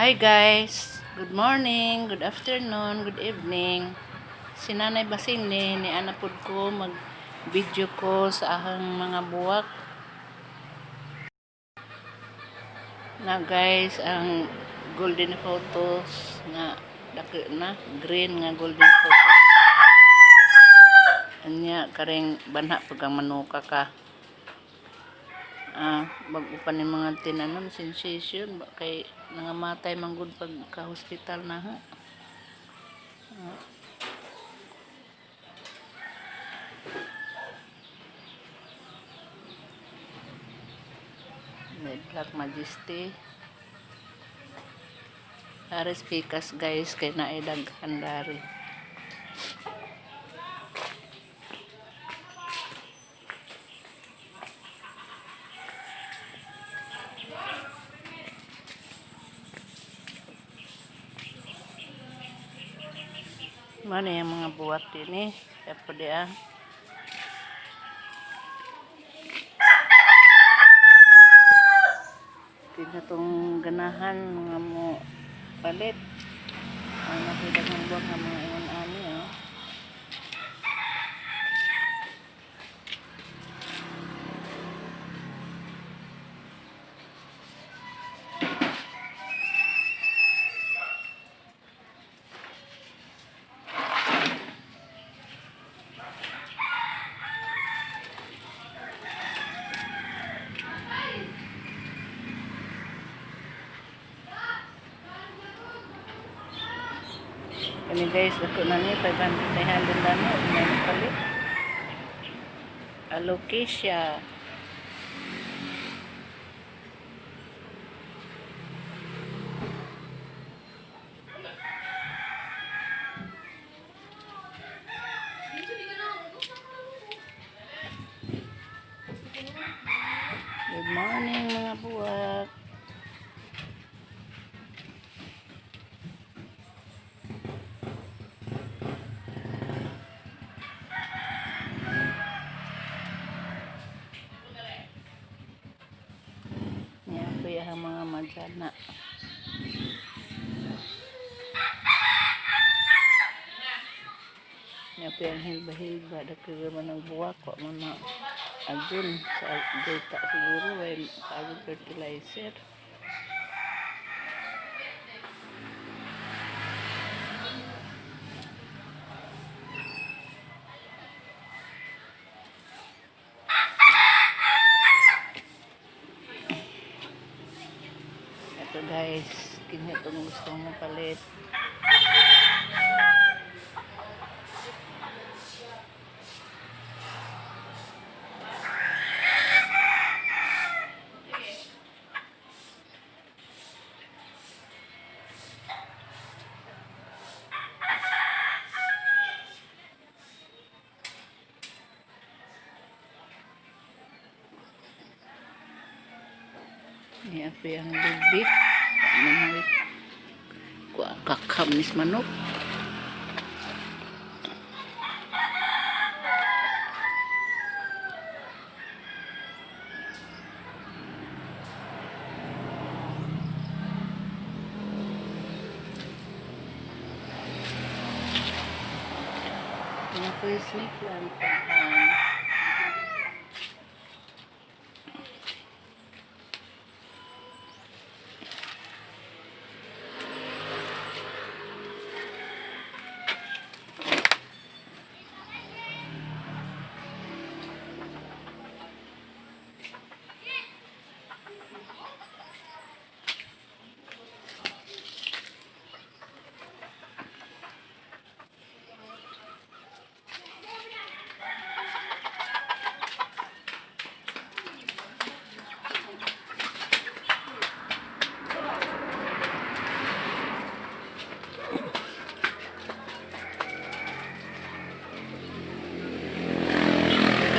Hi guys! Good morning, good afternoon, good evening. Si Nanay Basing ni ana pod ko mag video ko sa ahang mga buwak. Na guys, ang golden photos nga dako na, green nga golden photos. Anya kareng banha pag ang manuka ka. Ah, bago pa ni mga tinanom sensation ba kay nangamatay man gud pag ka hospital na ha. May Black Majesty. Aris pikas guys kay naay daghan dari. Mana yung mga buwat din eh. Kaya po di ah. Di tong ganahan mga mo palit. Ang nakita ng buwak ng mga ingon ani oh. Kani guys, dako na ni 500 na handle na no, may palit. Alocasia. Good morning mga buwak. Yan po yung mga madlana. Yan po yung hilba-hilba. Dagkag man ang buwak. Wa man na agyon sa data siguro. Way sa agyon fertilizer. Ito guys, kini itong gusto mo palit. Yan po yung lubik. Manawit. Kuha kakamis manok. Yan po yung snake plant. Ayan.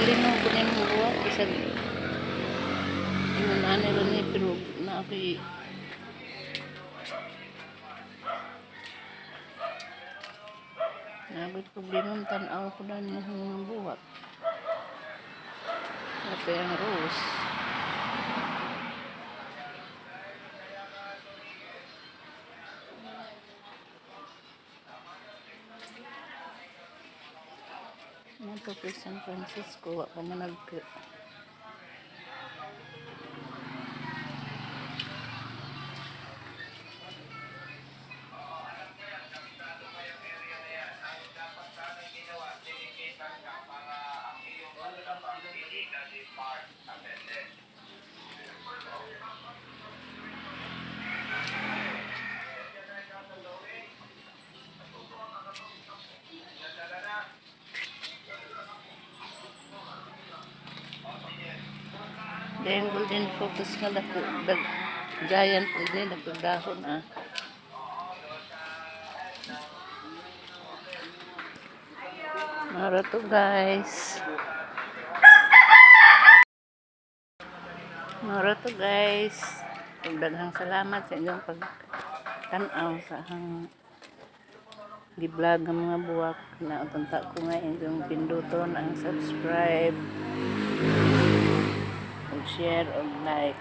Kalinaw ko na yung buwak. Isag ingon ani ron ni pero na ako'y nagot problema tan-aw ko na ng mga buwak. Ito yung rose. Nato kay San Francisco, wa pa man nag. Then golden focus nga dako dag giant ini dako dahon ah. Mara to, guys. Mara to, guys. Ug daghang salamat sa inyong pagtan-aw sa akong gi-vlog ng mga buwak na unta ko nga inyong pinduton ang subscribe ug share ug like.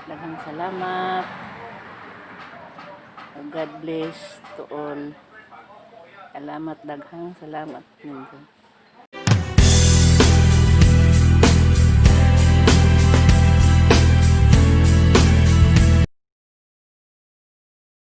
Daghang salamat. Ug God bless to all. Salamat, daghang salamat ninyo.